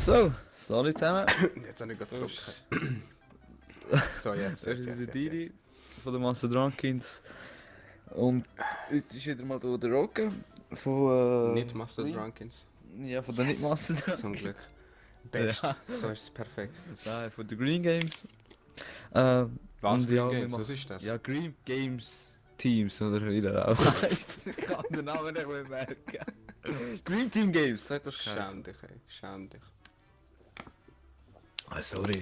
So, sorry zusammen. Jetzt habe ich gerade gedrückt. So, jetzt. Das ist wieder Didi von den Master Drunkins. Und heute ist wieder mal hier der Rocker von... Nicht Master Green- Drunkins. Ja, von den Yes. nicht Master Drunkins. Zum Glück. Best. Ja. So ist es perfekt. Nein, von den Green Games. Was? und Green ja, wir Games? machen- Was ist das? Ja, Green Games Teams oder wie der auch heisst. Ich kann den Namen nicht mehr merken. Green Team Games, sagt das Schäm dich, ey. Schäm dich. Ah, sorry,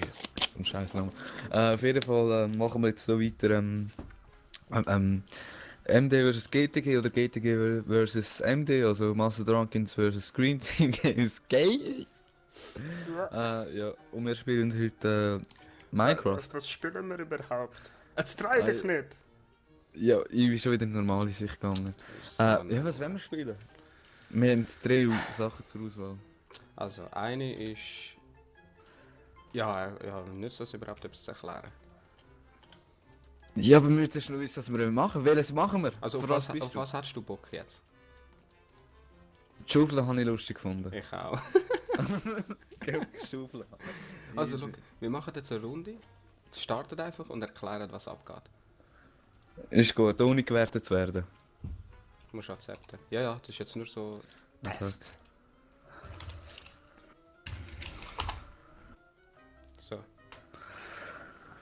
zum scheiß Namen. Auf jeden Fall machen wir jetzt so weiter. MD vs GTG oder GTG vs MD, also Master Drunkins vs Green Team Games Gay. Ja, und wir spielen heute Minecraft. Was spielen wir überhaupt? Jetzt treu dich nicht! Ja, ich bin schon wieder in normale Sicht gegangen. Ja, was wollen wir spielen? Wir haben 3 Sachen zur Auswahl. Also, eine ist... Ja, nützt das überhaupt etwas zu erklären? Ja, aber wir müssen schon wissen, was wir machen. Welches machen wir? Also, Für bist auf du? was hast du Bock jetzt? Die Schaufel habe ich lustig gefunden. Ich auch. Schaufel. Also, schau, wir machen jetzt eine Runde. Startet einfach und erklären, was abgeht. Ist gut, ohne gewertet zu werden. Du musst akzeptieren. Ja, das ist jetzt nur so... Test. So,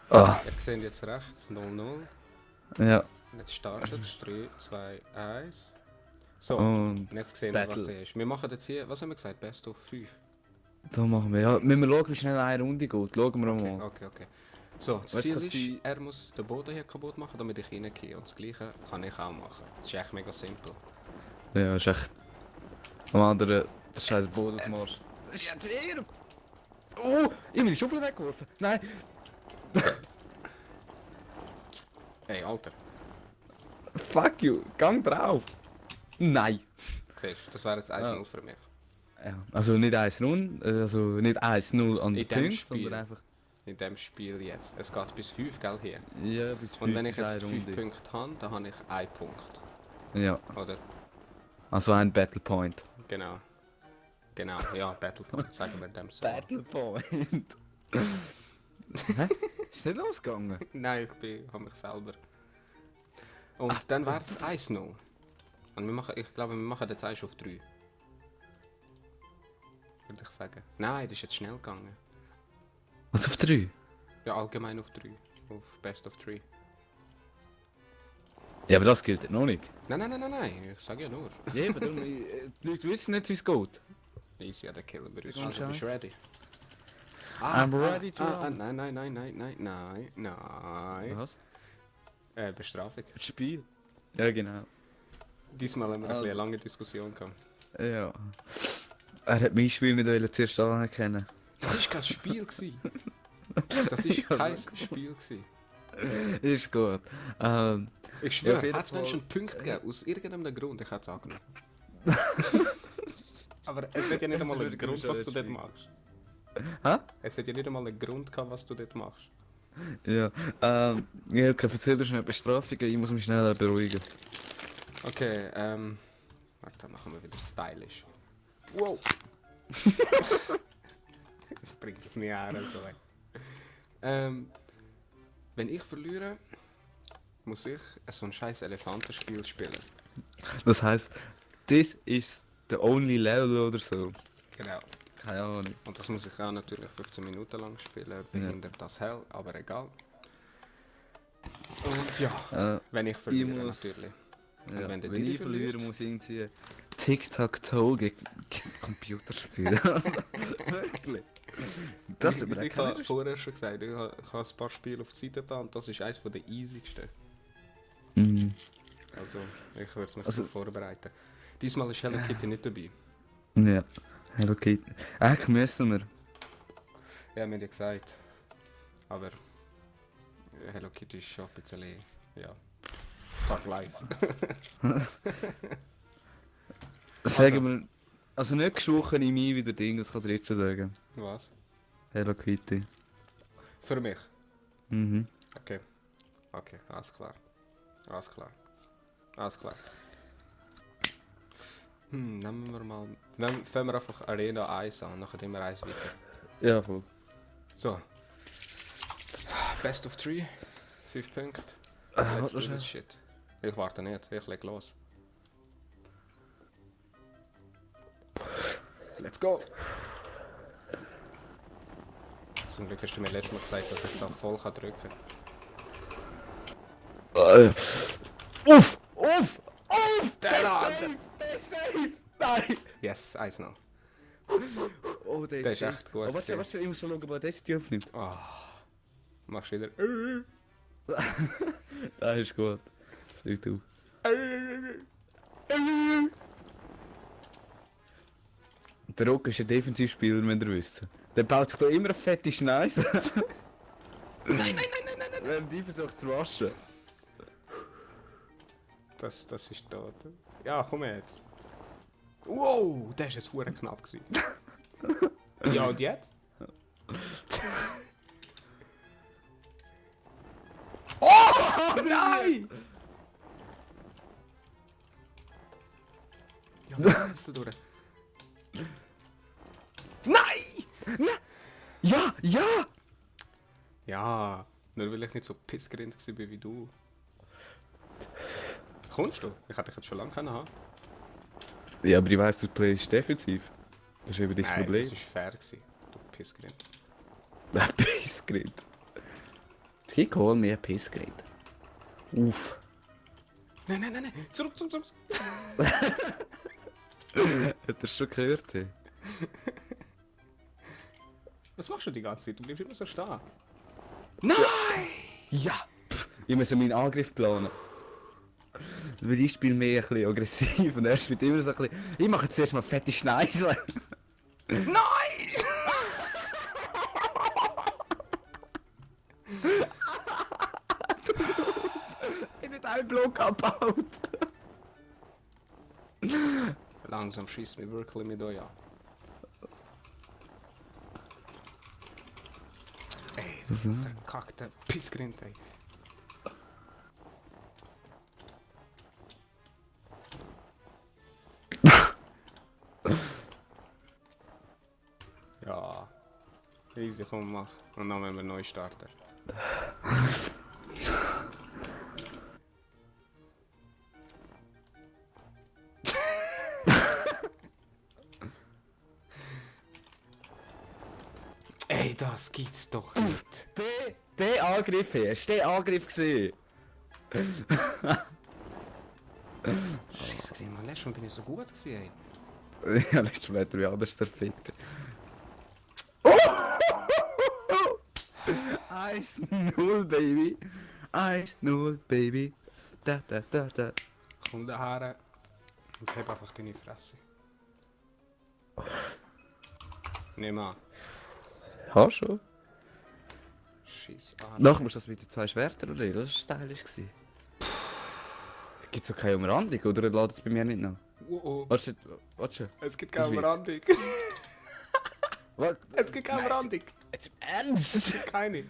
Ah, ihr seht jetzt rechts 0-0. ja. Jetzt startet es 3, 2, 1. So, Und und jetzt sehen wir, was Battle. es ist. Wir machen jetzt hier, was haben wir gesagt? Best of 5. So machen wir. Ja, müssen wir schauen, wie schnell eine Runde geht. Schauen wir mal. Okay. So, das Weißt du, Ziel dass ist, sie- er muss den Boden hier kaputt machen, damit ich reingehe. Und das gleiche kann ich auch machen. Das ist echt mega simpel. Ja, ist echt. Am anderen, der scheiß Bodensmarsch. Ja, der! Oh, ich habe die Schaufel weggeworfen. Nein! Ey, Alter. Fuck you, gang drauf! Nein! Siehst du, das wäre jetzt 1-0 für mich. Ja, also nicht 1-0, also nicht 1-0 an In den dem Punkt, Spiel. sondern einfach... In dem Spiel jetzt. Es geht bis 5, gell, hier. Ja, bis 5 Und wenn ich jetzt 5 Punkte habe, dann habe ich 1 Punkt. Ja, Oder? also ein Battle Point. Genau. Genau, ja, Battle Point, sagen wir dem so. Point! Hä? Ist nicht losgegangen? Nein, habe mich selber. Und dann wäre es 1-0. Und ich glaube, wir machen jetzt 1 auf 3. Würde ich sagen. Nein, das ist jetzt schnell gegangen. Was auf 3? Ja, allgemein auf 3. Auf Best of 3. Ja, aber das gilt noch nicht. Nein, ich sage ja nur. Ja, aber die Leute wissen nicht, wie es geht. Easy, ja, der Killer bei uns. Ohne Also, bist du Scheiß. ready? I'm ready to run. Nein. Was? Bestrafung. Das Spiel. Ja, genau. Diesmal haben wir Also. eine lange Diskussion gehabt. Ja. Er hat mein Spiel nicht zuerst anerkennen. Das war kein Spiel. Das war kein Spiel. Ist gut. Ich Ja, schwöre, auf jeden hat es Fall. Menschen Punkte gegeben? Aus irgendeinem Grund, ich hätte es angenommen. Aber es hat ja nicht Das einmal einen würde Grund, schon was nicht du dort schwierig. machst. Hä? Es hat ja nicht einmal einen Grund gehabt, was du dort machst. Ja. Ja, okay, erzähl dir schnell Bestrafungen, ich muss mich schnell beruhigen. Okay, warte, dann machen wir wieder stylisch. Wow! Das bringt es nicht an, so. Wenn ich verliere, muss ich so ein scheiß Elefantenspiel spielen. Das heisst, this is the only level oder so. Genau. Keine Ahnung. Und das muss ich auch natürlich 15 Minuten lang spielen, behindert das hell, aber egal. Und ja, wenn ich verliere muss- natürlich. Ja, wenn der wenn Didi ich verliere, verliert? muss ich irgendwie Tic-Tac-Toe gegen Computer spielen. Also, wirklich. Das ich überlegt habe vorher schon gesagt, ich habe ein paar Spiele auf die Seite da und das ist eines der easysten. Mhm. Also, ich würde mich Also- darauf vorbereiten. Diesmal ist Hello Kitty nicht dabei. Ja. Hello Kitty. Eigentlich müssen wir. Ja, mir ja gesagt. Aber Hello Kitty ist schon ein bisschen, ja, fuck life. Sagen wir. Also nicht gesprochen in mir wieder Ding, das kann ich jetzt schon sagen. Was? Hello Kitty. Für mich? Mhm. Okay, alles klar. Alles klar. Nehmen wir mal... Fangen wir einfach Arena 1 an, nachher immer 1 weiter. Ja, voll. So. Best of 3. 5 Punkte. Ah, Let's do warte this shit. Ich warte nicht, ich leg los. Let's go! Zum Glück hast du mir letztes Mal gesagt, dass ich da voll drücken kann. Uff! Uff! Uff! Der safe! Der ist safe! Nein! Yes, 1 noch. Oh, der Der ist safe. echt gut. Oh, warte, ich muss schon schauen, ob der die aufnimmt. Oh. Machst wieder. Das ist gut. Das ist du. Der Rock ist ein Defensivspieler, wenn ihr wisst. Der baut sich da immer eine fette Schneise. Nein! Wenn die versucht zu waschen. Das ist tot. Ja, komm jetzt. Wow, der ist jetzt hure knapp gewesen. Ja, und jetzt? Oh nein! Ja, was jetzt da durch? Nein! Ja! Ja! Ja, nur weil ich nicht so pissgrind war wie du. Kommst du? Ich hätte dich jetzt schon lange haben. Ja, aber ich weiss, du playst defensiv. Das ist eben das Nein, Problem. das war fair gewesen, du pissgrind. Ein Pissgerät. He call me a Pissgerät. Uff. Nein, zurück. Hat er schon gehört? Hey? Was machst du die ganze Zeit? Du bleibst immer so stehen. Nein! Ja! Ich muss meinen Angriff planen. Weil ich spiele mehr ein bisschen aggressiv und er spielt immer so ein bisschen... Ich mache zuerst mal fette Schneise. Nein! Ich habe nicht einen Block abgebaut. Langsam schießt mich wirklich mit euch an. Ey, das verkackte Pissgrind, ey. Ja. Easy, komm, mach. Und dann werden wir neu starten. Ey, das gibt's doch nicht. Der Angriff hier, hast du den Angriff gesehen? Scheiße, Mann, letztes Mal bin ich so gut gewesen, ey. Ja, letztes Mal hat er wie anders zerfickt. 1-0, Baby. 1-0, Baby. Da. Komm daher und heb einfach deine Fresse. Nimm an. Hast schon? Scheiße. Nachher musst du das mit den 2 Schwertern oder? Das war stylisch. Gibt es auch keine Umrandung oder lädt es bei mir nicht noch? Oh. Warte. Es gibt Das keine wird- Brandung. Was? Es gibt keine Nein, Brandung. Jetzt im Ernst? Es gibt keine.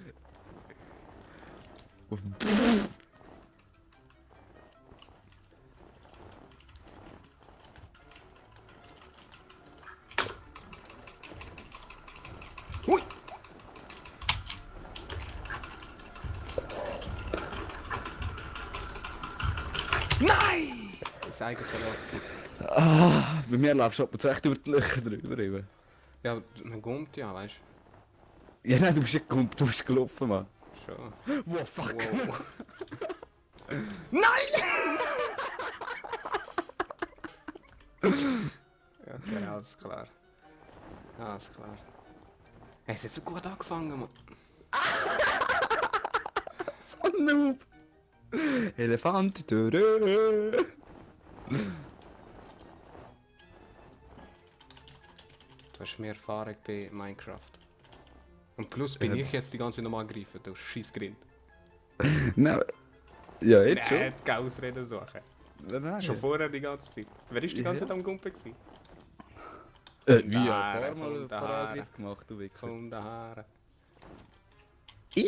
Hui! Nein! Das eigene Loch gibt. Bei mir läufst du ab und zu echt über die Löcher drüber. Eben. Ja, man kommt ja, weißt Ja, nein, du bist ja gekommen, du bist gelaufen, Mann. du? Schon. Wow, fuck. Wow. Nein! Ja, okay, alles klar. Alles klar. Hey, es hat so gut angefangen, Mann. So ein Noob. Elefant. Dörö. Du hast mehr Erfahrung bei Minecraft. Und plus bin ich jetzt die ganze Zeit nochmal angreifen, du Scheissgrind. Nein. Ja, jetzt schon. Nein, keine Ausreden suchen. Nein. Schon vorher die ganze Zeit. Wer ist die ganze Zeit am Gumpen gewesen? Wie? Ein Nein, paar Mal komm ein paar daher. Angriffe gemacht, du Wichser. Komm daher. Du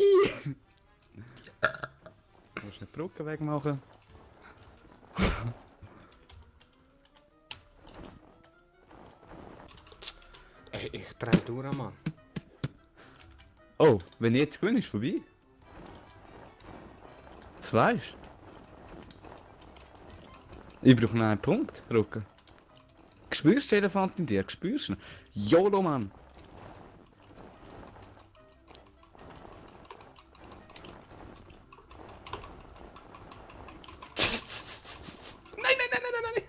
musst nicht die Brücke wegmachen. Drei Dura, Mann. Oh, wenn ich jetzt gewinne, ist vorbei. Das weisst du? Ich brauche noch einen Punkt, Rucker. Spürst du den Elefant in dir? Spürst du ihn? YOLO, Mann! Nein, nein, nein, nein, nein, nein!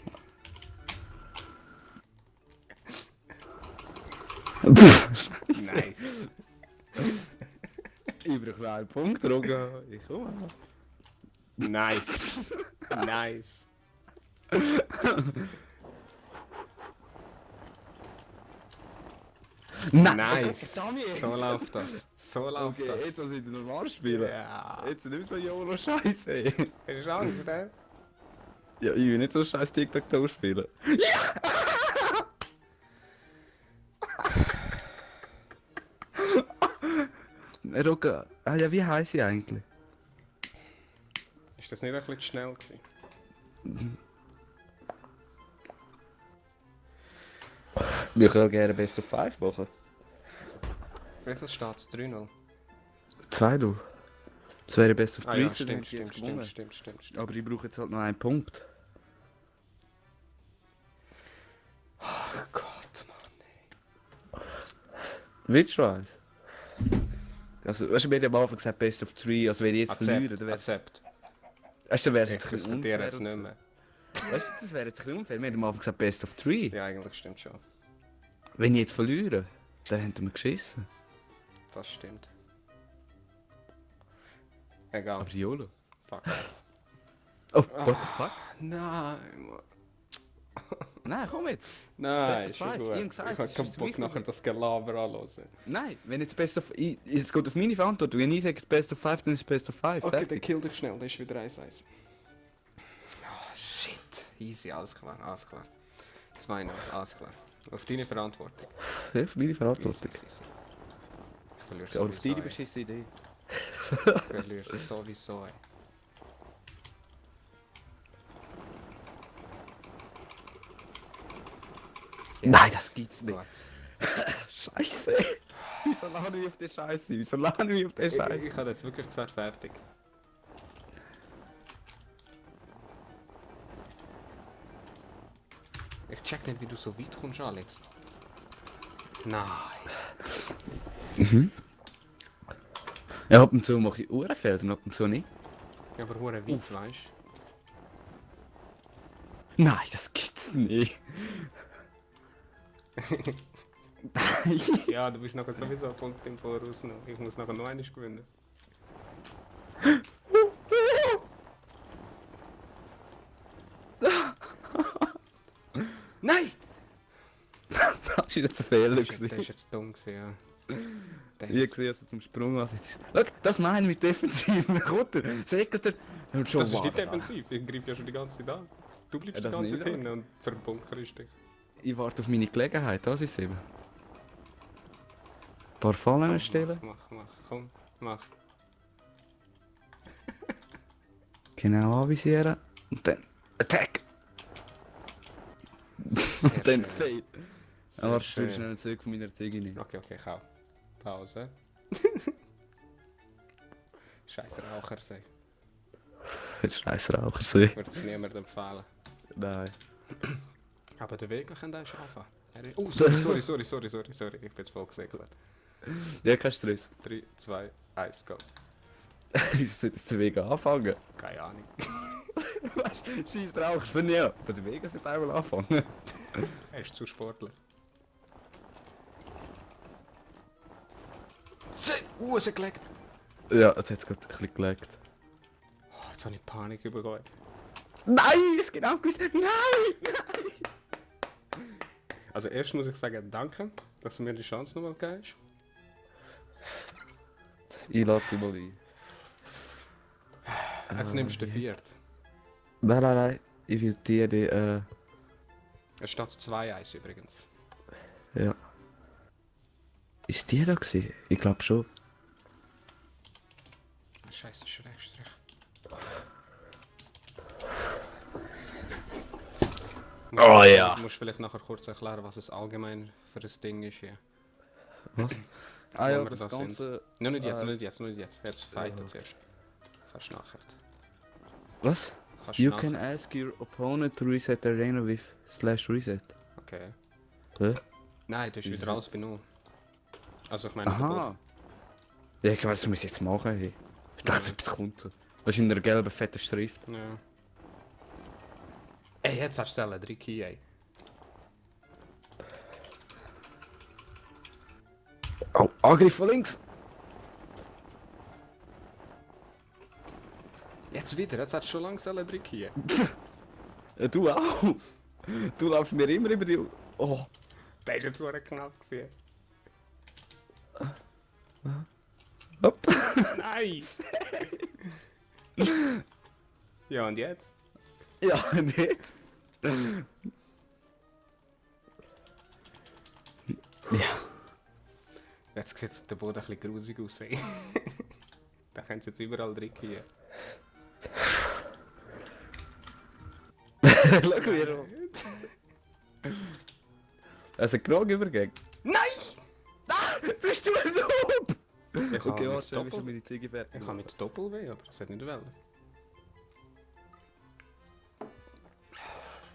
Nice. Ich brauche noch einen Punkt, Rucker. Ich komme. Nice. Nice. Nein! Nice. Damn it. So läuft das. So läuft Okay, das. jetzt muss ich normal spielen. Ja. Jetzt nicht so YOLO-Scheiße. Hast du Angst, oder? Ja, ich will nicht so scheiß TikTok spielen. Ja! Rucker, ja, wie heisst ich eigentlich? Ist das nicht ein bisschen zu schnell gewesen? Wir können gerne Best of 5 machen. Wie viel steht es? 3-0? 2-0. Das wäre Best of 3 Ah ja, gewesen, dann stimmt, hätte ich jetzt stimmt, gewonnen. stimmt, stimmt, stimmt. Aber ich brauche jetzt halt noch einen Punkt. Oh Gott, Mann. Willst du eins? Also, weißt du, wir haben am Anfang gesagt Best of 3, also wenn ich jetzt verliere, Accept, dann wäre accept. weißt du, dann wäre es Ich jetzt ein bisschen diskutiere unfair. jetzt und nicht so. mehr. Weißt du, das wäre jetzt ein bisschen unfair. Wir haben am Anfang gesagt Best of 3. Ja, eigentlich stimmt schon. Wenn ich jetzt verliere, dann hätten wir geschissen. Das stimmt. Egal. Aber YOLO. Fuck off. Oh, what the fuck? Nein, Mann. Nein, komm jetzt. Nein, Best ist of schon five. gut. Ich hab gesagt, Ich hab das keinen ist Bock für mich nachher gut. das Gelaber anhören. Nein, wenn jetzt Best of... Es geht auf meine Verantwortung. Wenn ich sage Best of 5, dann ist es Best of 5. Okay, dann Fertig. kill dich schnell, das ist wieder 1-1. Ah, shit. Easy, alles klar, alles klar. 2-0, alles klar. Auf deine Verantwortung. Ja, auf meine Easy, Verantwortung. easy. Ich verliere Ja, auf sowieso. deine ey. beschissene Idee. Ich verliere sowieso. Ey. Nein, das gibt's nicht. Gut. Scheiße. Wieso lachen wir auf den Scheiße? Wieso lachen wir auf den Ich Scheiße? habe jetzt wirklich gesagt, fertig. Ich check nicht, wie du so weit kommst, Alex. Nein. Ja, ab und zu mache ich Uhrenfelder und ab und zu nicht. Ja, aber hure weit, Uff. weißt Nein, das gibt's nicht. Nein. du? Ja, du bist nachher sowieso ein Punkt im Voraus noch. Ich muss nachher noch einmal gewinnen. Nein! Das ist jetzt ein Fehler. Das ist gewesen. jetzt dumm gewesen, ja. Das Ich ist habe gesehen, dass er zum Sprung ansetzt. Schau, das meine ich mit defensiv. Dann kommt er, säckelt er. Und schon das ist nicht wartet er. defensiv, ich greife ja schon die ganze Zeit an. Du bleibst Ja, die das ganze nicht, Zeit hinten und verbunkerst dich. Ich warte auf meine Gelegenheit, das ist es eben. Ein paar Fallen stellen. Mach, komm, mach. Genau anvisieren. Und dann Attack! Sehr Und dann schön. Fail. Sehr Aber schön. schnell einen Zug von meiner Ziege nehmen. Okay, kau. Pause. Scheiß Raucher sein. Jetzt scheiß Raucher sehen. Ich würde es niemandem empfehlen. Nein. Aber der Weg kann auch anfangen. Oh, sorry. Ich bin jetzt voll gesegelt. Ja, kein Stress. 3, 2, 1, go. Wieso sollte jetzt der Weg anfangen? Keine Ahnung. Weißt du, scheiß Raucher, finde ich ja. Aber der Weg sollte einmal anfangen. Er ist zu sportlich. Es hat gelegt. Ja, jetzt hat es gerade ein bisschen gelegt. Oh, jetzt habe ich Panik bekommen. Nein, es geht auch gewusst. Nein! Also erst muss ich sagen, danke, dass du mir die Chance nochmal gibst. Ich lade dich mal ein. Jetzt nimmst du den viert. Nein. Ich will dir die, Es steht 2-1 übrigens. ja. Ist die da gewesen? Ich glaube schon. Scheiße, Schrägstrich. Oh ja. Du musst vielleicht nachher kurz erklären, was es allgemein für ein Ding ist hier. Was? Ah ja, Wo wir das da sind. Ganze... Noch nicht jetzt, äh, noch nicht jetzt, noch nicht jetzt. Jetzt fighten ja. zuerst. Kannst du nachher. Was? Kannst You nachher. can ask your opponent to reset the arena with /reset. Okay. Hä? Nein, du hast Wieso? wieder alles bei Null. Also ich meine, der Aha. Boden. Ja, ich weiß, was muss ich jetzt machen, hey. Ich dachte, etwas kommt so. Was in einer gelben, fetten Schrift. Ja. Ey, jetzt hast du Zellen, 3 Key, ey. Oh, Angriff von links! Jetzt wieder, jetzt hast du schon lange Zellen, 3 Key. Ja, du auch! Du laufst mir immer über die... Oh! Der ist jetzt nur knapp gewesen. Hopp! Nice! Ja, und jetzt? Ja, nicht! Ja. Jetzt sieht der Boden ein bisschen grusig aus. Ey. Da kannst du jetzt überall 3 Key. Schau wieder an. Also genug übergegangen. Nein! Jetzt bist du ein Noob! Ich Okay, habe warte, mit ich schon Doppel... meine Ziege fertig. Ich habe mit Doppel-W, aber das hat nicht wollen.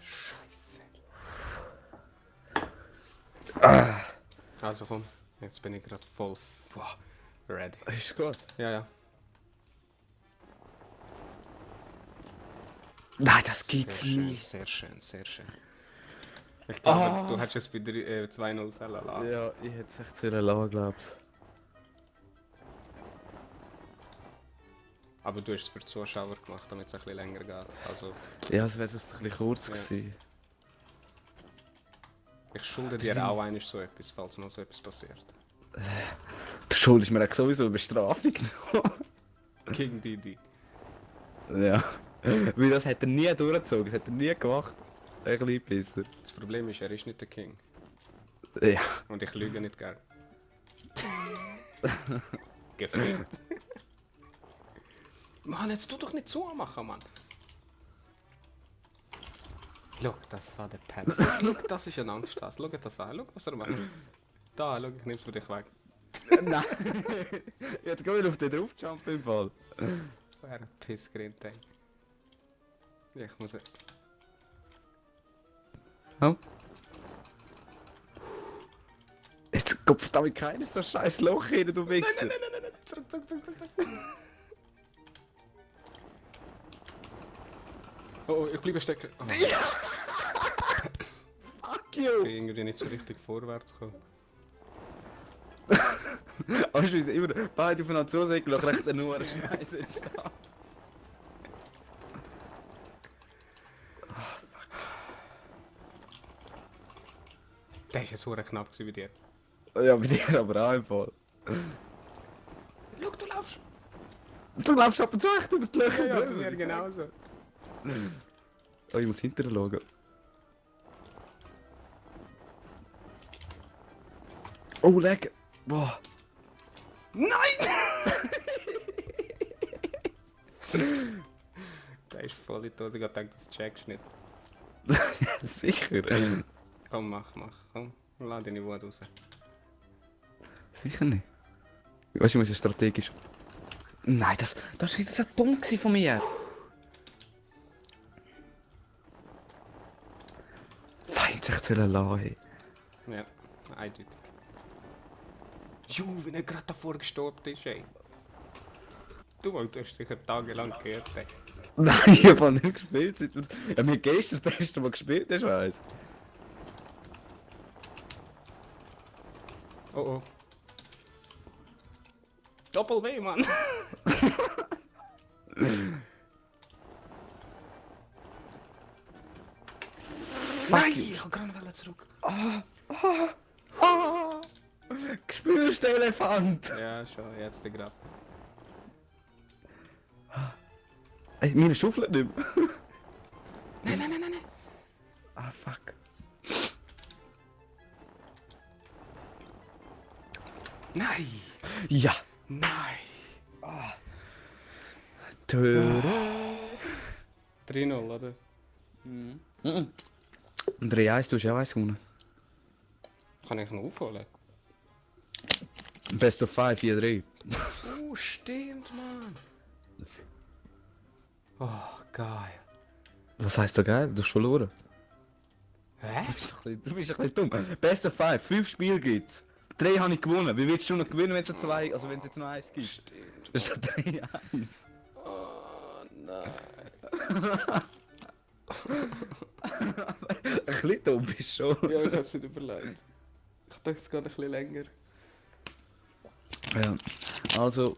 Scheiße. Also komm, jetzt bin ich gerade voll ready. Ist gut. Ja, ja. Nein, das gibt's Sehr schön, nicht. sehr schön, sehr schön. Ich glaube, du hättest es bei 2-0 selber lassen. Ja, ich hätte es echt zu lassen, glaubst Aber du hast es für die Zuschauer gemacht, damit es ein bisschen länger geht. Also, du. Ja, es wäre sonst ein bisschen kurz Ja. gewesen. ich schulde dir auch einmal so etwas, falls noch so etwas passiert. Du schuldest mir auch sowieso eine Bestrafung noch. King Didi. Ja. Weil das hat er nie durchgezogen, das hat er nie gemacht. Ein kleiner Pisser. Das Problem ist, er ist nicht der King. Ja. Und ich lüge nicht gern. Gefühlt. Mann, jetzt tu doch nicht so machen, Mann. Schau, das sah der Penner. Schau, das ist ein Angsthass. Schau das an. Schau, was er macht. Da, schau, ich nehm's für dich weg. Nein. Jetzt geh wieder auf den draufjump im Fall. Wer ein Pissgrind, ey. Ich muss... Oh. Jetzt kommt verdammt keiner so scheiß Loch rein, du Wichser. Nein. Zurück. Oh, ich bleibe stecken. Oh, ich Fuck you! bin irgendwie nicht so richtig vorwärts gekommen. Oh, Scheiße, immer beide aufeinander zusägen, noch recht nur eine Scheiße entsteht. Der ist jetzt so knapp gewesen wie dir. Ja, bei dir aber auch im Fall. Schau, du laufst! Du läufst ab und zu echt über die Löcher Ja, bei drüber. mir genauso. Oh, ich muss hinterher schauen. Oh, leck! Boah! Nein! Der ist voll in die Hose gedacht, das checkst du nicht. Sicher! Komm, mach. Komm, lass deine Wut raus. Sicher nicht. Weißt du, ich muss ja strategisch. Nein, das war wieder so dumm gewesen von mir! Feind sich zu lassen. Ja, eindeutig. Wenn er gerade davor gestorben ist, ey. Du hast sicher tagelang gehört, ey. Nein, ich habe nicht gespielt. Ja, mir gestern das erste Mal gespielt, ich weiss. Oh. Doppel-W, Mann. Nein, ich kann gerade zurück. Spürst den Elefant? Ja, schon, jetzt gerade. Ey, meine Schaufel nicht mehr. Nein. Ah, fuck. Nein! Ja! Nein! 3-0, 3-0, oder? 3-1, du hast ja 1 gewonnen. Kann ich noch aufholen? Best of 5, 4-3. Oh, stimmt, Mann. Oh, geil. Was heisst so geil? Du hast verloren. Hä? Du bist ein bisschen dumm. Best of 5, 5 Spiele gibt's. 3 habe ich gewonnen. Wie willst du noch gewinnen, wenn es noch 2, also wenn es jetzt noch 1 gibt? Stimmt. Das ist doch 3-1. Oh, nein. Ein bisschen dumm bist du schon. Ja, ich habe es nicht überlegt. Ich dachte, es geht ein bisschen länger. Ja, also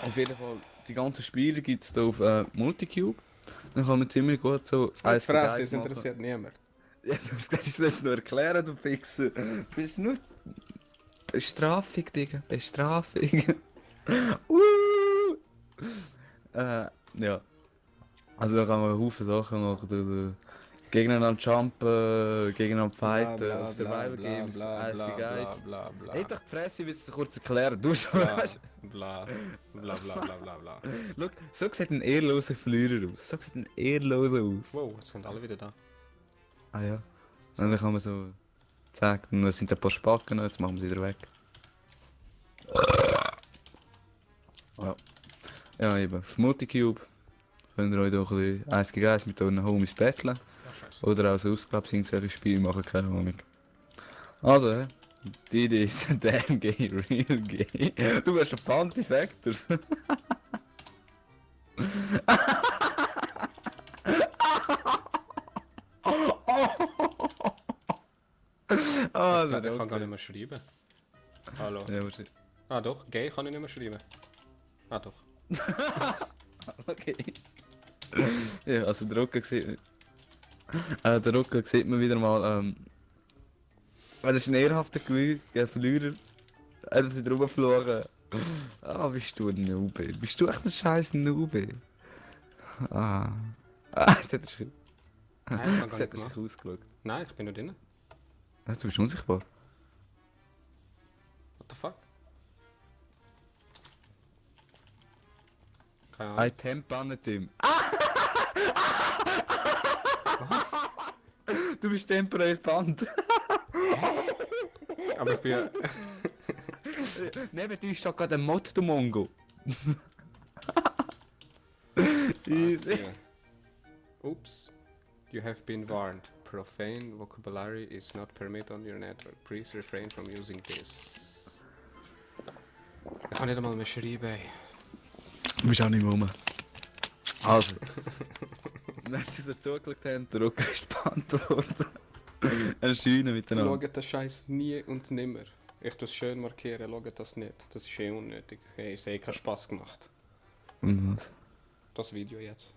auf jeden Fall, die ganzen Spiele gibt es hier auf Multicube. Dann kann man ziemlich gut so Als gegen Fresse, eins es machen. interessiert niemand. Ja, ich soll es nur erklären, du Fixer. Du bist nur Bestrafung, Digga, Bestrafung. Ja. Also da kann man Haufen Sachen machen. Also, gegeneinander jumpen, gegeneinander fighten, also Survival Games, Eis gegen Eis. bla bla Hey doch die Fresse, ich will es dir kurz erklären. Du schon, bla weißt bla bla bla bla bla bla. Schau, so sieht ein ehrloser Verlierer aus. So sieht ein ehrloser aus. Wow, jetzt sind alle wieder da. Ah ja. Und dann kann man so zack, und dann sind ein paar Spacken, noch, jetzt machen wir sie wieder weg. Ja. Ja eben, auf Multicube könnt ihr euch doch ein bisschen 1 gegen 1 mit euren Homies battlen. Oh, scheiße. Oder auch sonst, glaube ich, irgendwelche Spiele machen, keine Ahnung. Also, die Idee ist damn gay, real gay. Du bist ein Panty-Sektors. Also, Ich kann gar nicht mehr schreiben. Hallo. Ja, wahrscheinlich. Ah doch, gay kann ich nicht mehr schreiben. Ah doch. Okay. Ja, also der Rücken sieht... der Rücken sieht man wieder mal, das ist ein ehrhafter Verlierer. Er hat sich drüber geflogen. Ah, bist du ein Nube? Bist du echt ein scheiß Nube? Ah. Jetzt hat er sich... Nein, ich Jetzt kann gar hat nicht er sich gemacht. ausgeschaut. Nein, ich bin nur drin. Ah, du bist unsichtbar. What the fuck? Keine Ahnung. I tempannet him. Was? Du bist temporär Band. Aber ich bin... Neben dir steht gerade ein Mod, du Mongo. Easy. Ja. Oops. You have been warned. Profane vocabulary is not permitted on your network. Please refrain from using this. Ich kann nicht einmal mehr schreiben. Ey. Du bist auch nicht mehr rum. Also. Merci, dass ihr zugeschaut habt. Der Rücken ist beantwortet. Eine Scheune miteinander. Schaut das Scheiß nie und nimmer. Ich tue es schön markieren, schaut das nicht. Das ist eh unnötig. Hey, es hat eh keinen Spaß gemacht. Und was? Das Video jetzt.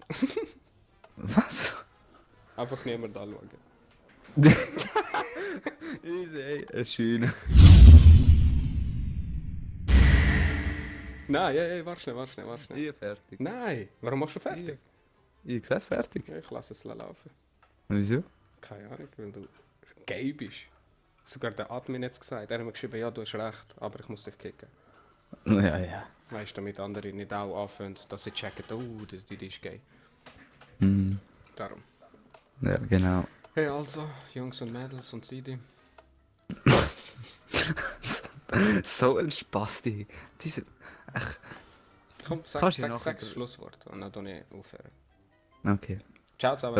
Was? Einfach niemand anschauen. Easy, ey. Eine Scheune. Nein, ja, warte schnell. Ich fertig. Nein, warum machst du fertig? Ich sehe es fertig. Ja, ich lasse es laufen. Wieso? Keine Ahnung, weil du gay bist. Sogar der Admin hat es gesagt. Er hat mir geschrieben, ja, du hast recht, aber ich muss dich kicken. Ja. Weißt du, damit andere nicht auch anfangen, dass sie checken, oh, die ist gay. Mhm. Darum. Ja, genau. Hey, also, Jungs und Mädels und Sidi. So ein Spasti. Diese... Komm, Kannst du sag nachher- das Schlusswort und dann tue ich aufhören. Okay. Ciao zusammen.